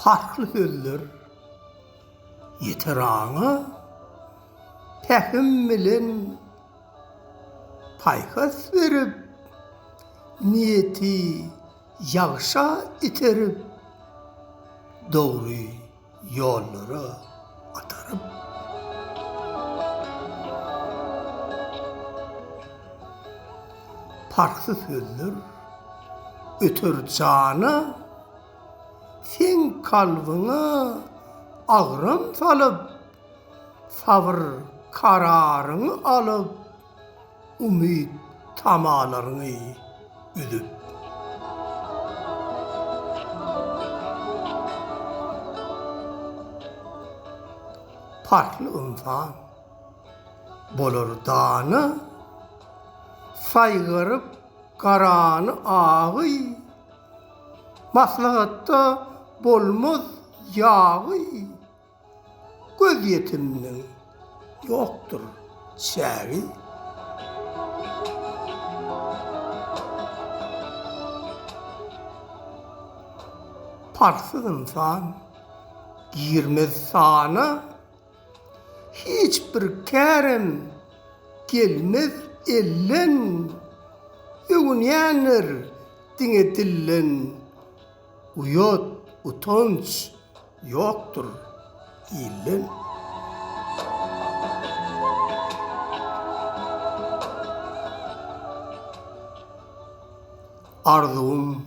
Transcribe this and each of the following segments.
Parhly sözler ýeter aňa, Pähim bilen paýhas berip, Niýeti ýagşa iterip, Dogry ýollara ataryp. Parhsyz sözler öter jana, Seň kalbyňa agram salyp, Sabyr kararyňy alyp, Umyt tamalaryňy üzüp. Parhly ynsan bolar dana, Saýgaryp garany agy, Maslahatda bolmaz ýagy. Gözýetiminiň ýokdur çägi. Parhsyz ynsan girmez sana, Hiç bir kärem gelmez elden, Öwünýänler diňe dilden, Uýat, utanç ýokdur ilden. Arzuwym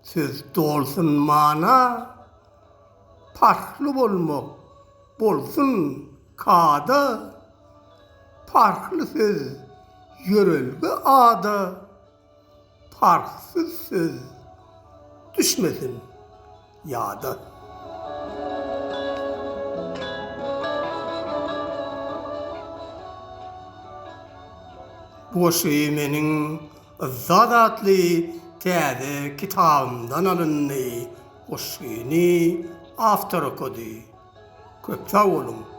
söz dolsun mana, Parhly bolmak bolsun kada, Parhly söz ýörelge ada, Parhsyz söz düşmesin ýada. Bu goşgy meniň Yzzat atly täze kitabymdan alyndy. Goşgyny awtor okady. Köp sag boluň!